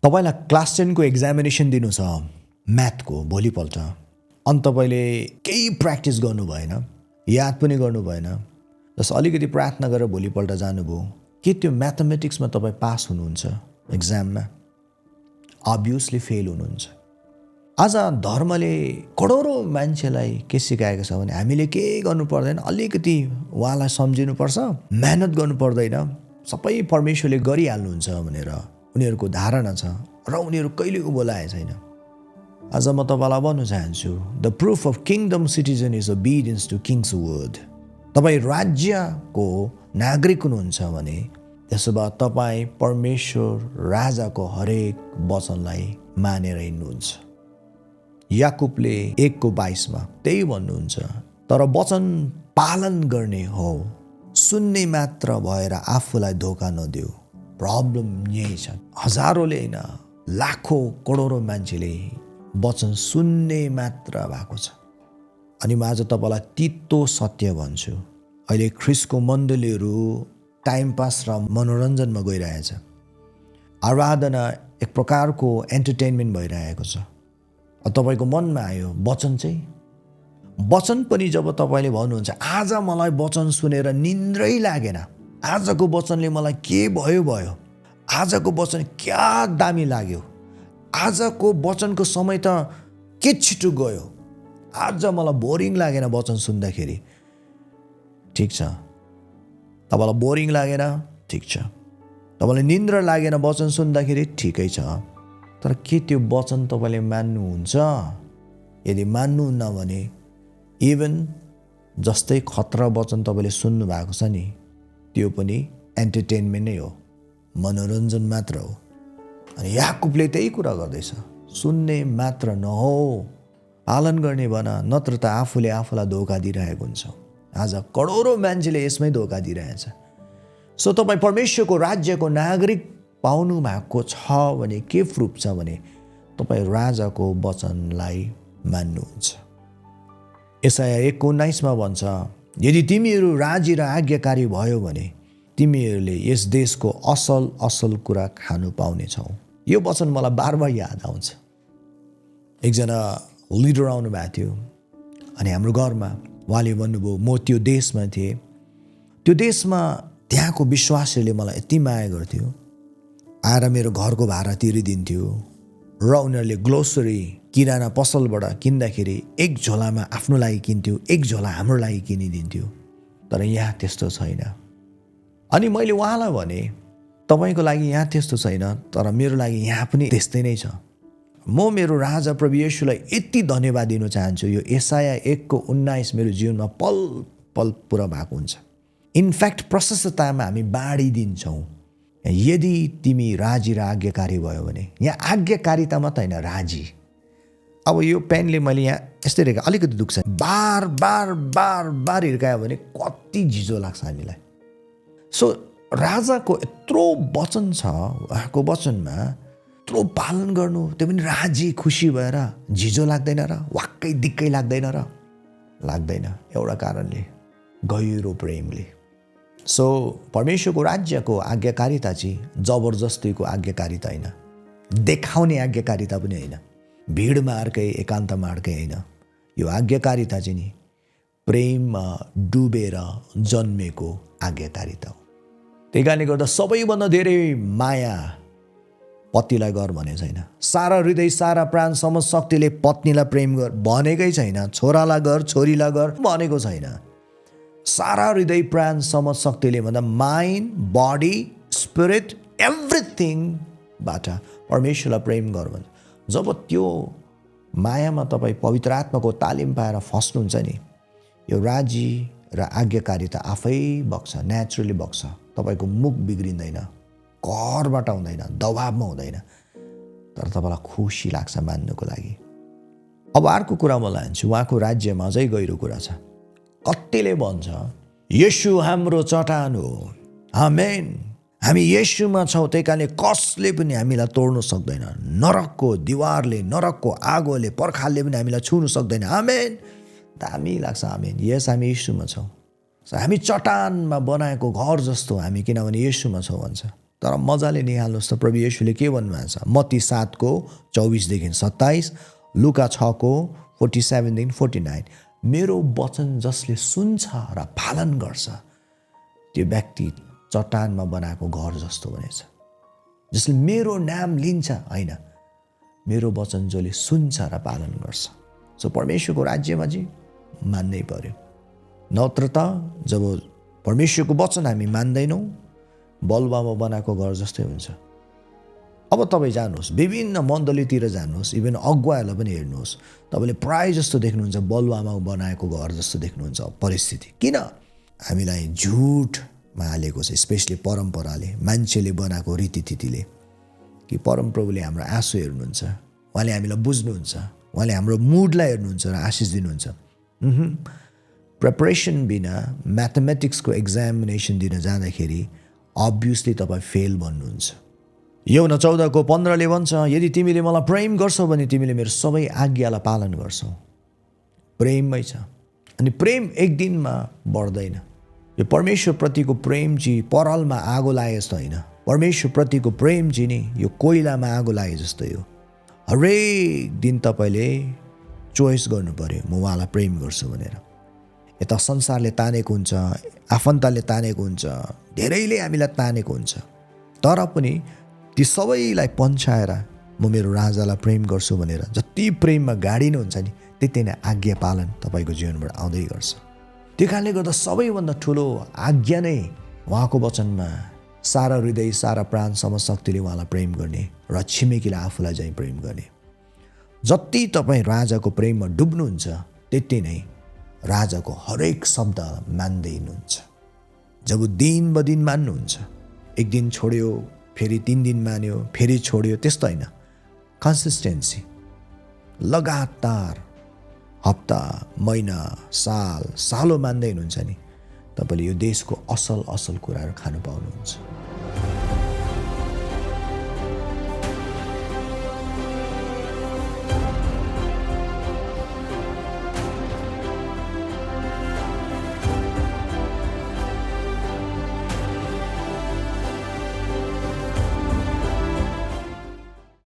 तपाईलाई क्लास 10 को एक्जामिनेसन दिनु छ म्याथको भोलिपल्ट, अनि तपाईँले केही प्र्याक्टिस गर्नु भएन, याद पनि गर्नु भएन, जस अलिकति प्रार्थना गरेर भोलिपल्ट जानुभयो, के त्यो म्याथमेटिक्समा तपाईँ पास हुनुहुन्छ एक्जाममा? अब्भियसली फेल हुनुहुन्छ। आज धर्मले करोडौँ मान्छेलाई के सिकाएको छ भने हामीले केही गर्नु पर्दैन, अलिकति उहाँलाई सम्झिनुपर्छ, मेहनत गर्नु पर्दैन, सबै परमेश्वरले गरिहाल्नुहुन्छ भनेर उनीहरूको धारणा छ र उनीहरू कहिले उभोलाए छैन। आज म तपाईँलाई भन्न चाहन्छु, the proof of kingdom citizen is obedience to king's word. तपाईँ राज्यको नागरिक हुनुहुन्छ भने त्यसो भए तपाईँ परमेश्वर राजाको हरेक वचनलाई मानेर हिँड्नुहुन्छ। याकुबले 1:22 त्यही भन्नुहुन्छ, तर वचन पालन गर्ने हो, सुन्ने मात्र भएर आफूलाई धोका नदेऊ। प्रब्लम यही छ, हजारौँले होइन लाखौँ करोडौँ मान्छेले वचन सुन्ने मात्र भएको छ। अनि म आज तपाईँलाई तितो सत्य भन्छु, अहिले ख्रिस्टको मण्डलीहरू टाइम पास र मनोरञ्जनमा गइरहेछ। आराधना एक प्रकारको एन्टरटेनमेन्ट भइरहेको छ। तपाईँको मनमा आयो वचन चाहिँ, वचन पनि जब तपाईँले भन्नुहुन्छ आज मलाई वचन सुनेर निन्द्रै लागेन, आजको वचनले मलाई के भयो भयो, आजको वचन क्या दामी लाग्यो, आजको वचनको समय त के छिटो गयो, आज मलाई बोरिङ लागेन वचन सुन्दाखेरि। ठिक छ, तपाईँलाई बोरिङ लागेन, ठिक छ, तपाईँलाई निन्द्रा लागेन वचन सुन्दाखेरि, ठिकै छ, तर के त्यो वचन तपाईँले मान्नुहुन्छ? यदि मान्नुहुन्न भने इभन जस्तै खतरा वचन तपाईँले सुन्नु भएको छ नि, त्यो पनि एन्टरटेनमेन्ट नै हो, मनोरञ्जन मात्र हो। अनि याकुबले त्यही कुरा गर्दैछ, सुन्ने मात्र नहो, पालन गर्ने भन, नत्र त आफूले आफूलाई धोका दिइरहेको हुन्छ। आज करोडौँ मान्छेले यसमै धोका दिइरहेछ। सो तपाईँ परमेश्वरको राज्यको नागरिक पाउनु भएको छ भने के प्रुफ छ भने तपाईँ राजाको वचनलाई मान्नुहुन्छ। यसाया 1:19 भन्छ, यदि तिमीहरू राजी र आज्ञाकारी भयो भने तिमीहरूले यस देशको असल असल कुरा खानु पाउनेछौ। यो वचन मलाई बार बार याद आउँछ। एकजना लिडर आउनु भएको थियो अनि हाम्रो घरमा उहाँले भन्नुभयो, म त्यो देशमा थिएँ, त्यो देशमा त्यहाँको विश्वासीहरूले मलाई यति माया गर्थ्यो, आएर मेरो घरको भाडा तिरिदिन्थ्यो र उनीहरूले ग्लोसरी किराना पसलबाट किन्दाखेरि एक झोलामा आफ्नो लागि किन्थ्यो, एक झोला हाम्रो लागि किनिदिन्थ्यो। तर यहाँ त्यस्तो छैन। अनि मैले उहाँलाई भने, तपाईँको लागि यहाँ त्यस्तो छैन, तर मेरो लागि यहाँ पनि त्यस्तै नै छ। म मेरो राजा प्रभु येशूलाई यति धन्यवाद दिन चाहन्छु, यो यसाया 1:19 मेरो जीवनमा पल पल पुरा भएको हुन्छ। इनफ्याक्ट प्रशस्ततामा हामी बाँडिदिन्छौँ यदि तिमी राजी र आज्ञाकारी भयो भने। यहाँ आज्ञाकारिता मात्र होइन, राजी। अब यो पेनले मैले यहाँ यस्तै रेखा अलिकति दुख्छ, बार बार बार बार हिर्कायो भने कति झिजो लाग्छ हामीलाई। सो राजाको यत्रो वचन छ, उहाँको वचनमा यत्रो पालन गर्नु, त्यो पनि राजी खुसी भएर, झिजो लाग्दैन र वाक्कै दिक्कै लाग्दैन र लाग्दैन, एउटा कारणले, गहिरो प्रेमले। सो परमेश्वरको राज्यको आज्ञाकारिता चाहिँ जबरजस्तीको आज्ञाकारिता होइन, देखाउने आज्ञाकारिता पनि होइन, भिडमा अर्कै एकान्तमा अर्कै होइन। यो आज्ञाकारिता चाहिँ नि प्रेममा डुबेर जन्मेको आज्ञाकारिता हो। त्यही कारणले गर्दा सबैभन्दा धेरै माया पतिलाई गर भनेको छैन। सारा हृदय सारा प्राण समस्त शक्तिले पत्नीलाई प्रेम गर भनेकै छैन, छोरालाई गर छोरीलाई गर भनेको छैन। सारा हृदय प्राण समस्त शक्तिले भन्दा माइन्ड बडी स्पिरिट एभ्रिथिङबाट परमेश्वरलाई प्रेम गर भन्छ। जब त्यो मायामा तपाईँ पवित्र आत्माको तालिम पाएर फस्नुहुन्छ नि, यो राजी र आज्ञाकारिता आफै बग्छ, नेचुरली बग्छ। तपाईँको मुख बिग्रिँदैन, करबाट हुँदैन, दबाबमा हुँदैन, तर तपाईँलाई खुसी लाग्छ मान्नुको लागि। अब अर्को कुरा म लान्छु, उहाँको राज्यमा अझै गहिरो कुरा छ। कतिले भन्छ येशू हाम्रो चट्टान हो, आमेन, हामी येशूमा छौँ, त्यही कारणले कसले पनि हामीलाई तोड्नु सक्दैन, नरकको दिवारले, नरकको आगोले, पर्खालले पनि हामीलाई छुनु सक्दैन, आमेन। दामी लाग्छ, आमेन। यस, हामी येशूमा छौँ। हामी चट्टानमा बनाएको घर जस्तो हामी, किनभने येशूमा छौँ भन्छ। तर मजाले निहाल्नुहोस् त प्रभु येशूले के भन्नुभएको छ। मत्ती 7:24 27, लुका 6:47-49, मेरो वचन जसले सुन्छ र पालन गर्छ त्यो व्यक्ति चट्टानमा बनाएको घर जस्तो भनेछ। जसले मेरो नाम लिन्छ, होइन, मेरो वचन जसले सुन्छ र पालन गर्छ। सो परमेश्वरको राज्यमा चाहिँ मान्नै पर्यो। नत्र त जब परमेश्वरको वचन हामी मान्दैनौँ, बलुवामा बनाएको घर जस्तै हुन्छ। अब तपाईँ जानुहोस्, विभिन्न मण्डलीतिर जानुहोस्, इभन अगुवाहरूलाई पनि हेर्नुहोस्, तपाईँले प्राय जस्तो देख्नुहुन्छ बलुवामा बनाएको घर जस्तो देख्नुहुन्छ परिस्थिति। किन? हामीलाई झुटमा हालेको छ, स्पेसली परम्पराले, मान्छेले बनाएको रीतिथितिले। कि परमप्रभुले हाम्रो आँसु हेर्नुहुन्छ, उहाँले हामीलाई बुझ्नुहुन्छ, उहाँले हाम्रो मुडलाई हेर्नुहुन्छ र आशिष दिनुहुन्छ। प्रिपरेसन बिना म्याथमेटिक्सको एक्जामिनेसन दिन जाँदाखेरि अभियसली तपाईँ फेल भन्नुहुन्छ। यूहन्ना 14:15 भन्छ, यदि तिमीले मलाई प्रेम गर्छौ भने तिमीले मेरो सबै आज्ञालाई पालन गर्छौ। प्रेममै छ। अनि प्रेम एक दिनमा बढ्दैन। यो परमेश्वरप्रतिको प्रेम चाहिँ परालमा आगो लागे जस्तो होइन। परमेश्वरप्रतिको प्रेम चाहिँ नि यो कोइलामा आगो लागे जस्तै हो। हरेक दिन तपाईँले चोइस गर्नु पर्यो, म उहाँलाई प्रेम गर्छु भनेर। यता संसारले तानेको हुन्छ, आफन्तले तानेको हुन्छ, धेरैले हामीलाई तानेको हुन्छ, तर पनि ती सबैलाई पन्छाएर म मेरो राजालाई प्रेम गर्छु भनेर जति प्रेममा गाडिनुहुन्छ नि, त्यति नै आज्ञा पालन तपाईँको जीवनबाट आउँदै गर्छ। त्यो कारणले गर्दा सबैभन्दा ठुलो आज्ञा नै उहाँको वचनमा सारा हृदय, सारा प्राण, समशक्तिले उहाँलाई प्रेम गर्ने र छिमेकीलाई आफूलाई चाहिँ प्रेम गर्ने। जति तपाईँ राजाको प्रेममा डुब्नुहुन्छ, त्यति नै राजाको हरेक शब्द मान्दै हुनुहुन्छ। जब दिन ब दिन मान्नुहुन्छ, एक दिन छोड्यो, फेरि 3 दिन मान्यो, फेरि छोड्यो, त्यस्तो होइन। कन्सिस्टेन्सी, लगातार हप्ता, महिना, साल, सालो मान्दै हुनुहुन्छ नि, तपाईँले यो देशको असल कुराहरू खानु पाउनुहुन्छ।